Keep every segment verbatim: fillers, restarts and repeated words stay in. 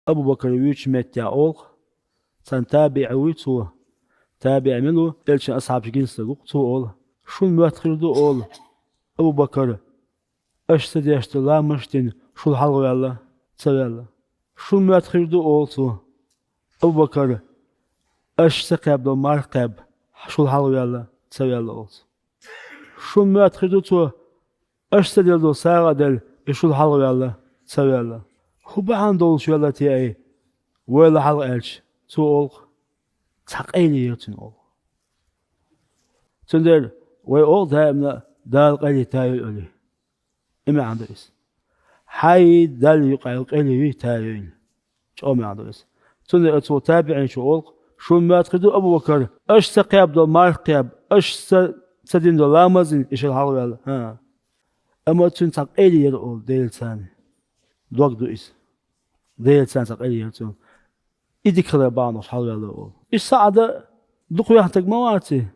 Абу-Бакар вуьйчу меттехь олу, цхьана табиӀ вуй цо, табиӀ мила ву, элчан асхьабаш гина стаг ву-кх, цо олу: «Шуна моьтту хир ду, — олу, — Абу-Бакар, аша ца деш долу ламазаш а дина, шул хьалхаваьлла, ца ваьлла? Шуна моьтту хир ду, — олу цо, — Абу-Бакар, аша ца кхаьбна долу марха кхаьбна, шул хьалхаваьлла, ца ваьлла?» — олу цо. «Шуна моьтту хир ду цо, аша ца делла долу сагӀа а делла, и шул хьалхаваьлла, ца ваьлла? ХӀун бахьана долуш велла те и ваьлла хьалха?» — аьлча, цо олу-кх: «Цхьа къайле яра цуьнан», — олу. Цундела вай олу даимна: «Дала къайле тайойла», — олий. И маьӀна ду иза. Хьайн Далла юкъахь къайле юй тайойла. ЧӀогӀа маьӀна ду иза. Цундела оцу табиӀинчо олу-кх: «Шуна моьтту хир ду, Абу-Бакар, аша ца кхаьбна долу марха кхаьбна, аша ца, ца дина долу ламаз а дина, и шул хьалхаваьлла?» — ХӀан. Амма цуьнан цхьа къайле яра, олу, Делаца. Дог ду иза. Делаца цхьа къайле яра цуьнан. И дика хилар бахьана долуш хьалхаваьлла, олу. И СаӀда дукха вехна стаг ма вацара.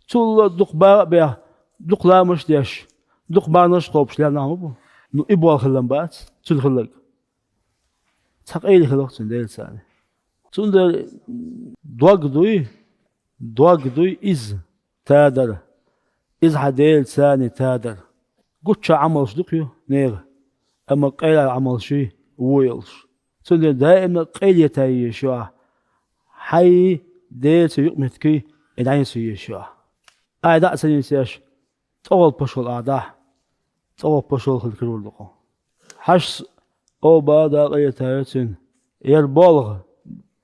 Цул а дукха бакъ а бехна, дукха ламазаш а деш, дукха мархнаш а кхобуш лелла нах ма бу. Ну, и болх хилла бац цуьнан хилларг. Цхьа къайле хилла-кх цуьнан Делаца. Цундела дог дуй, дог дуй иза, тадар. Иза хьан Делаца тадар. Гуччахь Ӏамалш дукха ю нехан, амма къайлаха Ӏамалш юй вон йолуш. Цундела даимна къайле тай езаш ю ахь. Хьайн Делаца юкъаметтиг и дӀанисъян езаш ю ахь. Ахь дӀа а ца нисъеш, тӀехула пашхьалла ахь дахь, тӀехула пашхьалла хила карор ду-кх. Хьажа, оха бах, Дала къайле тайойла цуьнан. ХӀара болх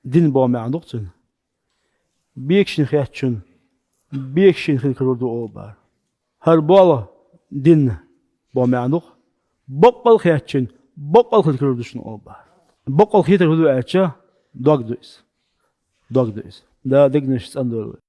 дин боху маьӀна ду-кх цуьнан. Бегашина хеттачунна бегашина хила карор ду, оха бах. ХӀара болх дин боху маьӀна ду-кх. Баккъалла хеттачунна баккъалла хила карор ду шуна, оха бах. Баккъалла хетар хӀун ду аьлча, дог ду иза. Дог ду иза. Дала дегнаш цӀандойла вай.